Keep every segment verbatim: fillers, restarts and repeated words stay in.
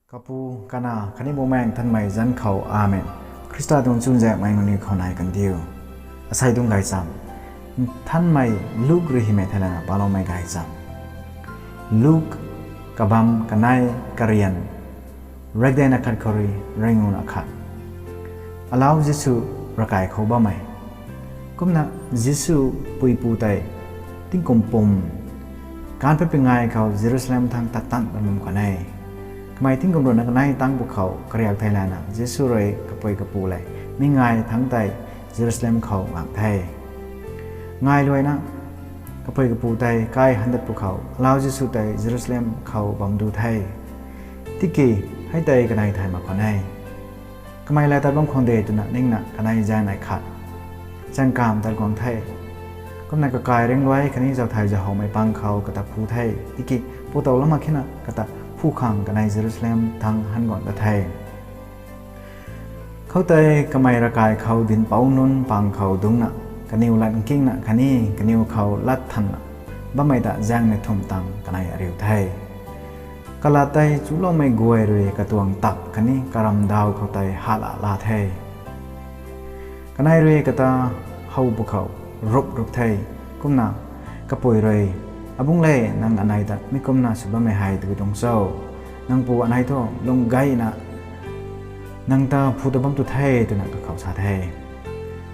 Kapu, Kanac khatni Bumaengh Nthanmei zanc khou, Amen. Khrista tuang chuzaenghmei nangniw khou nai kandiu. Asei tuang gaychamv, Nthanmei Luk rui hymei theilayna paloumei gaychamv. Luk, kabamv kanei, karian riakdanv akhat khou rui ringnuna khat. Alau Jisu ravkai khou bammei. Kumna Jisu puipu tei tingkum pum, kaanv pat pingngai khou Jerusalem thangc tat tan bam khwan e. Kamei tingkum ruhna kanei tangc pwkhou kariak theilayna Jisu rui kapui kapu lev mi ngai thangc tei Jerusalem khou ngak the. Ngai luaina kapui kapu tei kai handat pwkhou alau Jisu tei Jerusalem khou bam du the. Tiki hei tei kanei thay mak khwan e. Kamei laa tat bam khwan de twna ningna kanei zaeng nai khat chaeng kamv tat guang the. Kumna kakai ringluai khatni zauthai zauhowmei pang khou kata phu the. Tiki phu tow lam mak khena kata phu khang kanei Jerusalem thangc han guang ta the. Khoutei kamei ravkai khou dinhpouc nunc pang khou dungcna, kaniw lat nkingna khatni kaniw khou lat thanna bammei ta zaengnei thumh tang kanei ariu the. Kalat tei chuloumei guay rui katuang tak khatni karamdaw khou tei hala la the. Kanei rui kata how pwkhou rup rup the. Kumna kapui rui, Abungc le, nang anei ta mi kumna sw bammei hei tabui tuang cho? Nang pu anei thu lung gayna nang ta phu ta bam tu the, twna kakhou sa the.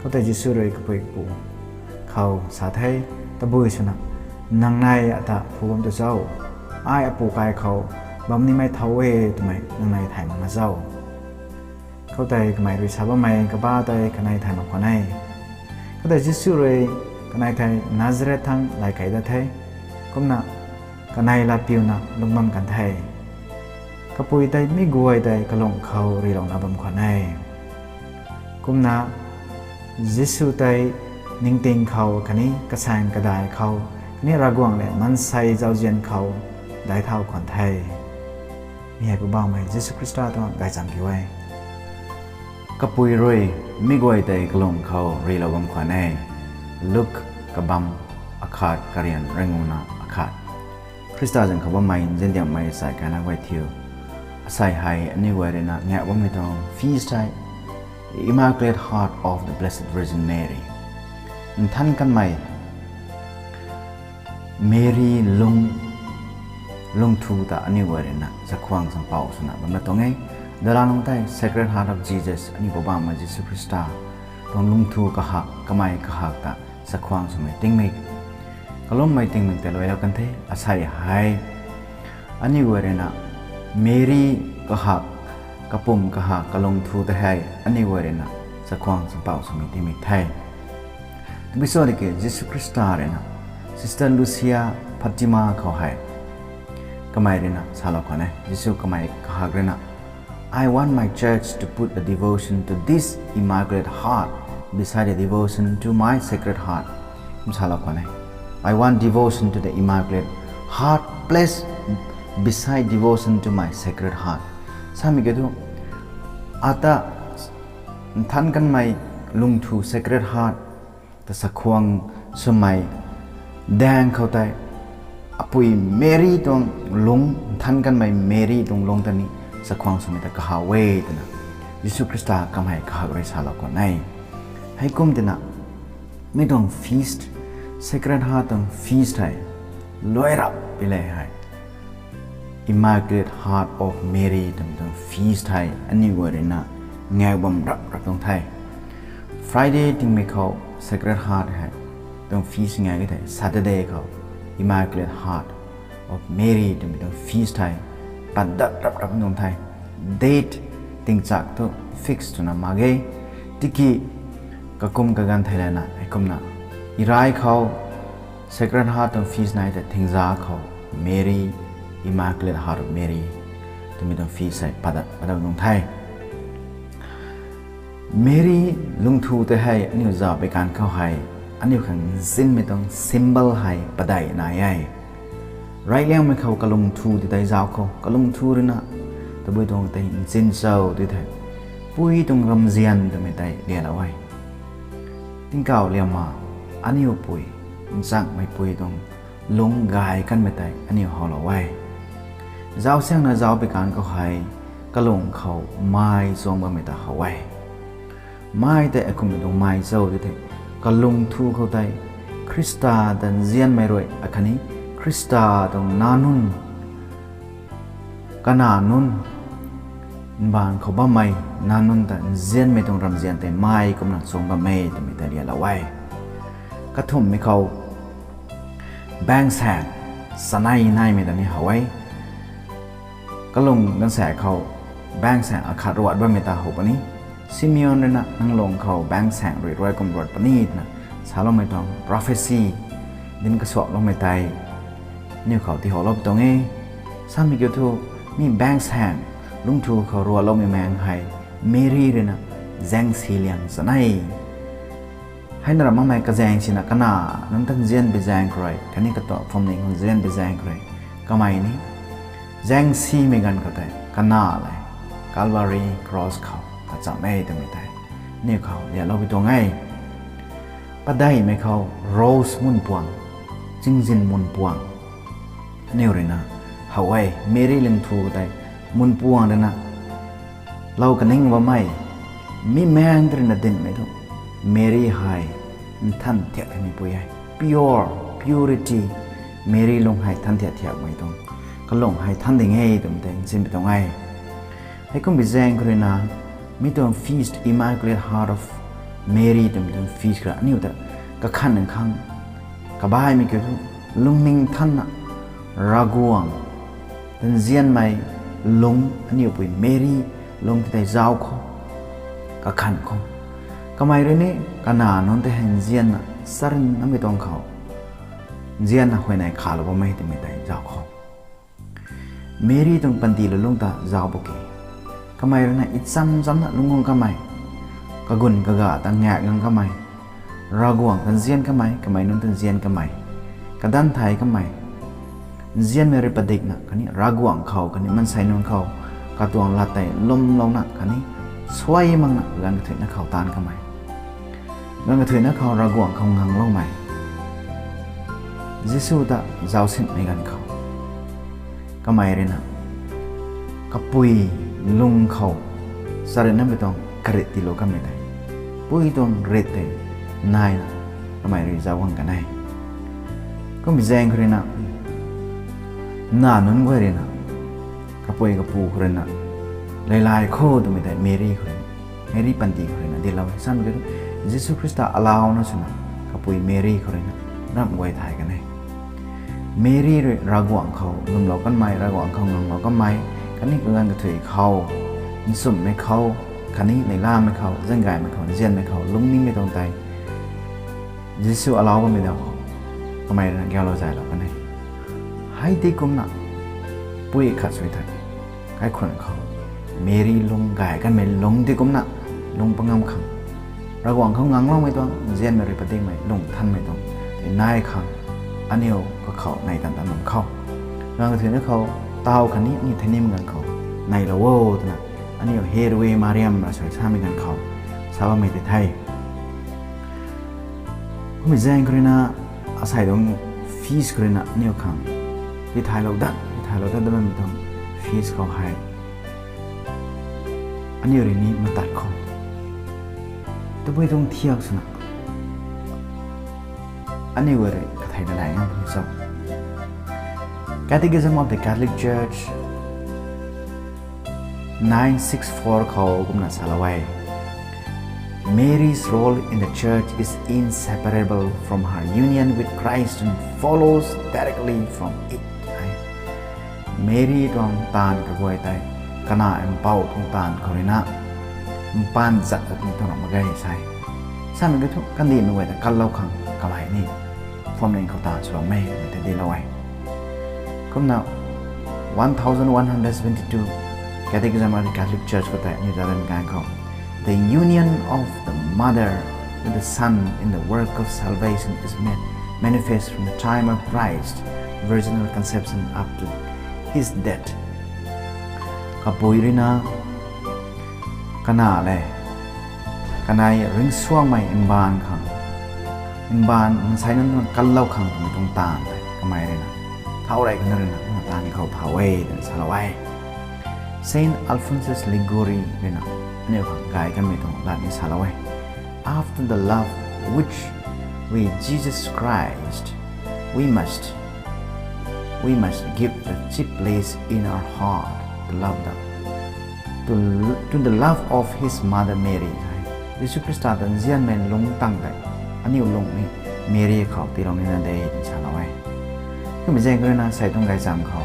Khoutei Jisu rui kapui kapu khou sa the, Tabui swna nang nei ata phu bam tu cho? Ai apu kai khou bam nimei thow e twmei nang nei thay mak na cho? Khoutei kamei rui sa bammei kaba tei kanei thay mak khwan e. Khoutei Jisu rui kanei thei Nazareth thangc lay kei dat the. Kumna kanei latpiuna lungc bam kan the. Kapui tei mi guay tei kalung khou rilouna bam khwan e. Kumna Jisu tei ningting khou khatni kasaeng kadai khou khatni Ravguangc le maansei zauzian khou daic thau khwan the. Mi hei Poubauhmei Jisu Khrista tuang gaychamv kiu e. Kapui rui mi guay tei kalung khou rilou bam khwan e. Luk, kabamv akhat, karian ringnguna akhat. Khrista zanc khou bammei nziandiangmei sai kaina guay thiu, asei hei aniu guay ruina ngaek bammei tuang feast hei, Immaculate Heart of the Blessed Virgin Mary, Nthan Kanmei Mary lung, lungthu ta aniu guay ruina chakhwang champouh swna bam na tuang e. Dalanung tei Sacred Heart of Jesus, aniu Poubauhmei Jisu Khrista tuang lungthu kahak, kamei kahak ta chakhwang swmei tingmik, kalummei tingmik tei luailou kan the. Asei hei aniu guay ruina Mary kahak, kapum kahak, kalungthu tei hei aniu guay ruina chakhwang champouh swmei tingmik the. Tabui cho tiki Jisu Khrista ruina Sister Lucia Fatima khou hei kamei ruina salou khwan e. Jisu kamei kahak ruina, I want my church to put a devotion to this Immaculate Heart beside a devotion to my Sacred Heart, kum salou khwan e. I want devotion to the Immaculate Heart placed beside devotion to my Sacred Heart. Samei kiu thu, ata Nthan Kanmei lungthu Sacred Heart ta chakhwang swmei daeng khou tei apui Mary tuang lung, Nthan Kanmei Mary tuang lung ta ni chakhwang swmei ta kahaw e twna Jisu Khrista kamei kahak rui salou khwan e. Heikum twna mi tuang feast, Sacred Heart tuang feast hei luai rap pi le hei Immaculate Heart of Mary twmei tuang feast hei aniu guay ruina ngaek bam rap rap tuang the. Friday tingmik khou Sacred Heart hei tuang feast ngaek e thei, Saturday khou Immaculate Heart of Mary twmei tuang feast hei pat dat rap rap tuang the. Date tingchak thu fix twna mak ge. Tiki kakum kaganv theilayna heikumna Irai khou Sacred Heart tuang feast nai tei thingza khou Mary, Immaculate Heart of Mary twmei tuang feast hei pat dat pat dat tuang the. Mary lungthu tei hei aniu zauc pei kan khou hei aniu khang nzinmei tuang symbol hei padeih nai e. Reyliangmei khou kalungthu ti tei zauc khou, kalungthu ruina tabui tuang tei nzin cho ti thei, pui tuang ramzian twmei tei lialou e. Tingkauh liangma aniu pui, nchangmei pui tuang lung gay kanmei tei aniu howlou e. Zauc siangna zauc pei kan khou hei kalung khou mai chuang bammei ta how e. Mai tei akumhmei tuang mai cho ti the, kalung thu khou tei Khrista ta nzianmei rui akhatni Khrista tuang nac nunc, kanac nunc, mbaanv khou bammei nac nunc ta nzianmei tuang ramzian tei mai kumna chuang bam e twmei tei lialou e. Kathumhmei khou baengsaeng chanei naimei ta ni how e. Kalung ganvsaekc khou baengsaeng akhat ruat bammei ta how puni. Simeon rui na, nang lung khou baengsaeng rui ruai kum ruat puni twna saloumei tuang prophecy dinc kasuakloumei tei aniu khou tiihowlou tuang e. Samei kiu thu, mi baengsaeng lungthu khou ruatloumei maengc hei Meri rui na zaengsi liang chanei hei na ram makmei kazaeng sina kanac nunc ta nzian bi zaeng khou rui, khatni katuang phuamling khou nzian bi zaeng khou rui, kamei ni zaengsimei ganv khou tei kanac lev Calvary cross khou kacham e twmei tei aniu khou lialou bi tuang e. Padeihmei khou rose munpuang, chingzin munpuang aniu rui na how e. Meri lungthu khou tei munpuang rui na lou kaning bammei, mi maengc rui na dinhmei thu, Meri hei nthan thiak theimei pui e. Pure, purity, Meri lung hei nthan thiak thiakmei tuang, kalung hei nthan ding e twmei tei nsinmei tuang e. Heikum bi zaeng khou rui na, mi tuang feast, Immaculate Heart of Mary twmei tuang feast khou rui aniu ta kakhan khang kabaihmei kiu thu, lungning nthanna, Ravguangc ta nzianmei lung, aniu pui Meri lung ti tei zauc khou, kakhan khou, kamei rui ni kanac nunc tei hei nzianna charynmei tuang khou nzianna huayney khalou bammei twmei tei zauc khou, Meri tuang panty lulungc ta zauc bam ke. Kamei rui na icham chamna lungc guang kamei, kagun kaga ta ngaek guang kamei, Ravguangc ta nzian kamei, kamei nunc ta nzian kamei, kadanc thei kamei, nzianmei rui padikna khatni Ravguangc khou khatni maansei nunc khou katuang lat tei lwmlouna khatni suai makna ganv kathuicna khou taanv kamei, ganv kathuicna khou Ravguangc khou ngangloumei, Jisu ta zauc sinmei ganv khou, kamei rui na kapui lung khou charynmei tuang karit tiilou kamei tei, pui tuang rit tei naina kamei rui zauc guang kan e. Kumbi zaeng khou rui na, nac nunc guay rui na, kapui kapu khou rui na, leilay khou twmei tei Meri khou rui na, Meri panty khou rui na dinclou e. Samei kiu thu, Jisu Khrista alauna swna kapui Meri khou rui na ramh guay thay kan e. Meri rui Ravguangc khou lwmlou kanmei, Ravguangc khou nganglou kanmei, khatni kaganv kathuic khou, nchumhmei khou, khatni neihlamei khou, zaenggaymei khou, nzianmei khou lungc nimei tuang tei Jisu alau bammei dau khou kamei rui na gaulou zaylou kan e. Hei ti kumna pui khat sui thei, kaikhunc khou Meri lung gay kanmei lungc ti kumna lungc pangam khang, Ravguangc khou ngangloumei tuang, nzianmei rui padikmei lung nthanmei tuang tei nai khang, aniu kakhou nei tan tan bam khou, ganv kathuicna khou taw khatni aniu theihnim ganv khou neilou o twna aniu Herui Mariam ra sui samei ganv khou sa bammei tei the. Kumbi zaeng khou rui na, asei tuang feast khou rui na aniu khang tithaylou dat, tithaylou dat dat bammei tuang feast khou hei aniu rui ni matat khou, tabui tuang thiak swna aniu rui kathei na dai ngam puni cho? Catechism of the Catholic Church nine six four khou kumna salou e: Mary's role in the church is inseparable from her union with Christ and follows directly from it. Meri tuang taanv kaguay tei kanac mpouh tuang taanv khou rui na mpaan zat tuang tuang ram mak ge sa e. Samei kiu thu kandihmei guay ta kanlou khang kamei ni phuamling khou taanv swloumei tei dinclou e. Kumna one thousand one hundred seventy-two Catechism of the Catholic Church khou tei aniu zauc dat ganv khou, the union of the mother with the son in the work of salvation is made manifest from the time of Christ, virginal conception up to his death. Kapui rui na kanac le kanei ringcsuangmei mbaanv khang, mbaanv maansei nunc kanlou khang twmei tuang taanv tei kamei rui na thau rey kana rui na kumna taanv khou thau e twna salou e. Saint Alphonsus Liguori ruina aniu khang gay kanmei tuang lat ni salou e. After the love which we Jesus Christ, we must, we must give a chief place in our heart to love them, to, to the love of his mother Mary. Jisu Khrista ta nzianmei lungc tang tei aniu lungc ni Mary khou tiilou nina de ti salou e. Kummei zaeng khou ruina sei tuang gaychamv khou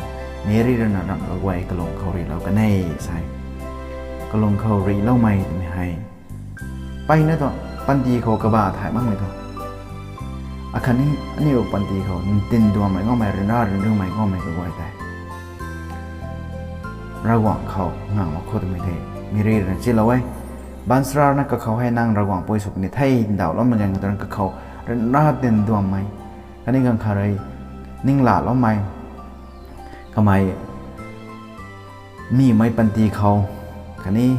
Mary ruina ramh kaguay kalung khou rihlou kan e sei. Kalung khou rihloumei twmei hei mpeyna tu panty khou kaba thay makmei tu, akhatni aniu panty khou ntin duanmei ngaumei, ryanra ryanriumei ngaumei kaguay tei Ravguangc khou nganglou khou twmei tei Mary ruina chilou e. Baanchara na kakhou hei nang Ravguangc pui sw puni the, ndauhloumei ganv khou twna kakhou ryanra ntin duanmei khatni ganv khat rui ninglaloumei, kamei mimei panty khou khatni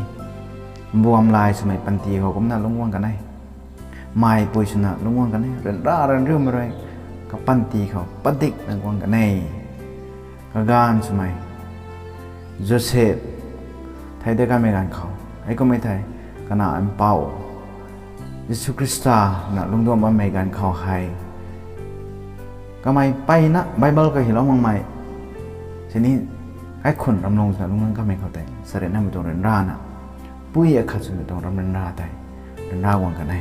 mbuamlay swmei panty khou kumna lungc guang kan e. Meipui swna lungc guang kan e. Ryanra ryanriumei rui kapanty khou padikna guang kan e. Kaganv swmei Joseph thei de kanmei ganv khou, heikummei thei, kanac mpouh Jisu Khrista na lungcduan bammei ganv khou hei, kamei mpeyna Bible khou hylou makmei sini kaikhunc ramlung swna lungcguang kanmei khou tei charynmei tuang ryanrana, pui akhat swmei tuang ram ryanra tei ryanra guang kan e.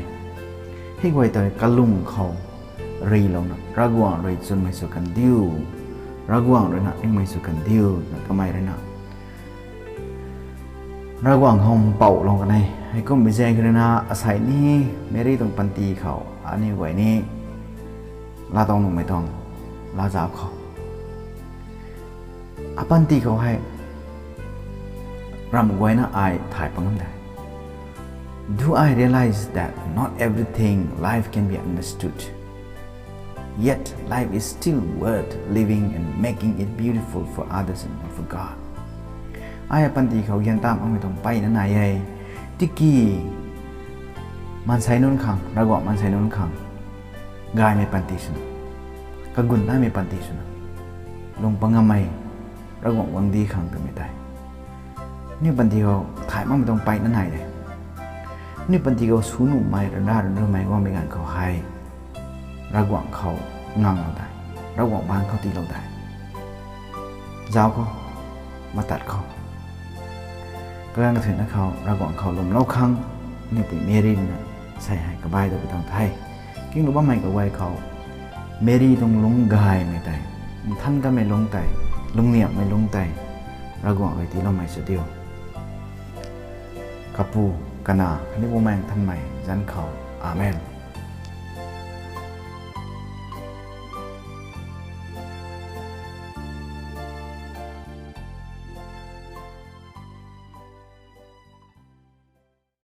Hei guay tei kalung khou rilouna Ravguangc rui chwnmei sw kan diu, Ravguangc ruina ringmei sw kan diu na kamei ruina Ravguangc khou mpouhlou kan e. Heikumbi zaeng khou ruina asei ni Mary tuang panty khou aniu guay ni laatow nuhmei tuang latzauc khou, apanty khou hei ramh guayna ai thay pangam de. Do I realize that not everything life can be understood, yet life is still worth living and making it beautiful for others and for God? Ai apanty khou gyan tam makmei tuang mpeyna nai e. Tiki maansei nunc khang, Ravguangc maansei nunc khang gaymei panty swna, kagun naimei panty swna lung pangammei, Ravguangc guangcdic khang twmei tei aniu panty khou thay makmei tuang mpeyna nai de. Aniu panty khou sw nuhmei ryanra ryanriumei guangmei ganv khou hei Ravguangc khou nganglou de, Ravguangc baanc khou tiilou de. Zauc khou, matat khou, kaganv kathuicna khou Ravguangc khou lwmlou khang, aniu pui Mary na sei hei kabaih dupui tuang the. Kinglou bammei kaguay khou Mary tuang lungc gaymei tei, nthan kanmei lungc tei, lungniamhmei lungc tei Ravguangc rui tiiloumei sw diu. Kapu, Kanac khatni Bumaengh Nthanmei zanc khou. Amen.